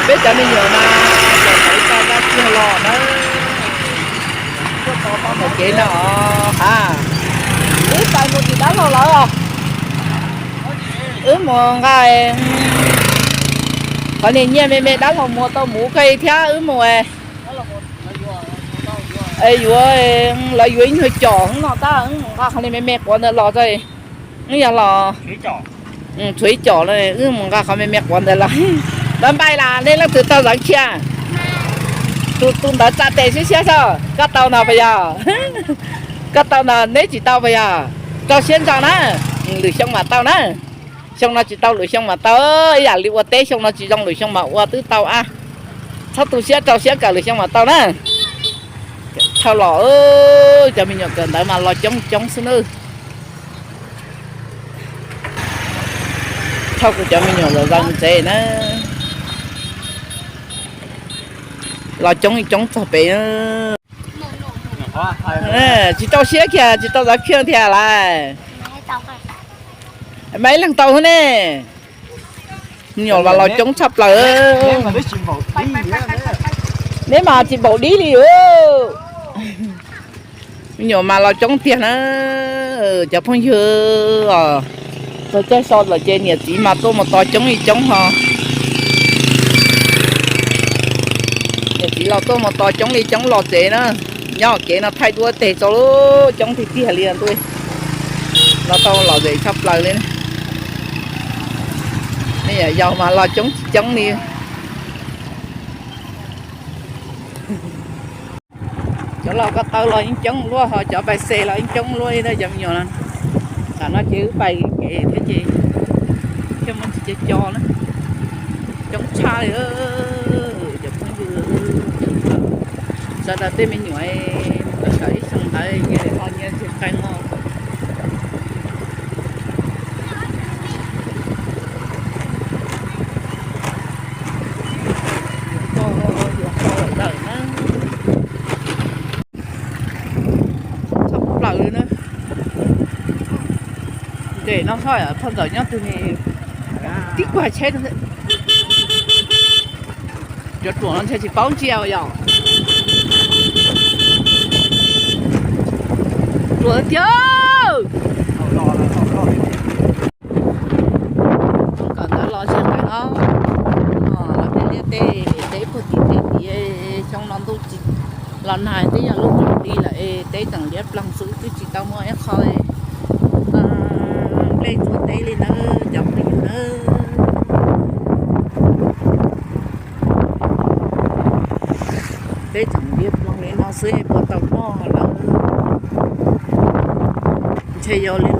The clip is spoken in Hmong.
Peb cov me nyuam na, cov tau dab tsi los na, mus kev no a, wb pais mus tim dab laug lawm. Wb mus nqa qhov niag nyiaj me me dab laug muag tau mus koj thiab wb mus yuav, lawv yuav ib nyuag com no tab wb mus nqa qhov niag me me quav ntawd los tso. Wb yog los tshuav ib com no, wb mus nqa qhov me me quav ntawd los. Bye bye las, nej leej twg tau Xav Khiaj? Tus ntawd tsa tes siab siab xwb. Koj tau no puas yog? Koj tau no, neb tsis tau puas yog? Rau siab ntso na, lwm xyoo mam tau na. Xyoo no tsis tau, lwm xyoo mam tau. Ib yam li ua teb xyoo no tsis zoo, lwm xyoo mam ua twb tau a. Txhob tu siab, rau siab kawm, lwm xyoo mam tau na. Dhau los, cov me nyuam kawm ntawv mas los coob coob xwb na. Thauj kuv cov me nyuam los zaws mus tsev na. Los coob coob txog pem. Tsis rau siab kiag, tsis tau Xav Khiaj thiab lawm. Mas ib leeg tau xwb ne. Me nyuam mas los coob tshaj plaws. Neb mas tsis npaum dib li. Me nyuam mas los coob tiag na. Cov phooj ywg, txog caij so lawm ces niam txiv mas tuaj mus tos coob li coob ho. Niam txiv los tuaj mus tos coob li coob los tsev na. Nyob kev no thaij duab teg tso, coob tiag tiag li ntuj. Los tau lom zem tshaj plaws li. Me nyuam yaus mas los coob tsis coob li. Cov laus ko taw los yeej coob luaj, ho cov pais xes los yeej coob luaj li na cov me nyuam. Tam no ces wb pais kev thiab ces thiaj muaj ntsis co co na. Coob tshaj li. Cov phooj ywg, sawv daws tej me nyuam, ib xyoo ntawd nyias ho nyias ntxiag qees no. Yuav tau lawm na. Tshaj plaws li na. Nres no hoj phoj ntxawm nyob twg ne. Tib kuag tsheb rau. Cov ruam no ntshe tsis paub ntsia yom. Ruam tiag. Kawm ntawv los tsis nqaim os. Los tej liaj tej teb puag tim tej tid, xyoo no ntuj tsis los nag twb yog lub hlis li lawm es teb tseem liab ploog xwb twb tsis tau muaj ib qho nplej tsuav teb li nawb cov phooj ywg nawb. Teb tseem liab ploog li no xwb puas tau noj lawm. Ntshe yog li